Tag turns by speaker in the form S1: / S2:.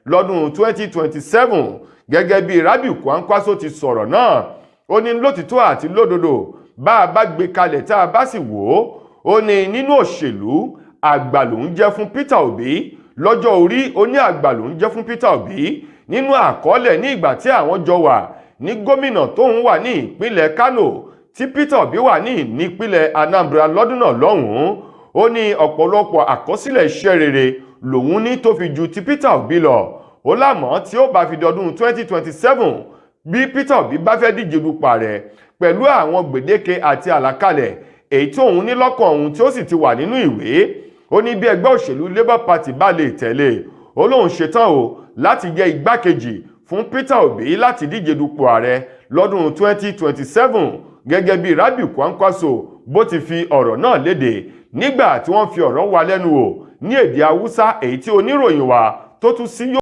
S1: Lọ́dún 2027, gẹ́gẹ́ bí Rabiu Kwankwaso ti sọ̀rọ̀ náà, ó ní lótìtọ́ àti lódodo, bá a bá gbé kalẹ̀, tá a bá sì wò ó, ó ní nínú òṣèlú, àgbà lòún jẹ́ fún Peter Obi lọ́jọ́ orí. Ó ní àgbà lòún jẹ́ fún Peter Obi nínú àkọọ́lẹ̀ ní ìgbà tí àwọn jọ wà ní gómìnà tóun wà ní ìpínlẹ̀ Kano, tí Peter Obi wà ní ìpínlẹ̀ Anambra lọ́dún náà lọ́hùn-ún. Ó ní ọ̀pọ̀lọpọ̀ àkọsílẹ̀ iṣẹ́ rere lòun ní tó fi ju ti Peter Obi lọ. Ó lámọ̀ tí ó bá fi dọdún 2027, bí Peter Obi bá fẹ́ díje dupò ààrẹ pẹ̀lú àwọn gbèdéke àti àlàkalẹ̀ èyí tí òun ní lọ́kàn òun, tí ó sì ti wà nínú ìwé, ó ní bí ẹgbẹ́ òṣèlú Labour Party bá lè tẹ̀lé, ó lóun ṣetán o láti jẹ́ igbákejì fún Peter Obi láti díje dupò ààrẹ lọ́dún 2027, gẹ́gẹ́ bí Rabiu Kwankwaso bó ti fi ọ̀rọ̀ náà léde nígbà tí wọ́n fi ọ̀rọ̀ wá lẹ́nu wò ní èdè Haúsá, èyí tí oníròyìn wa tó tún sí.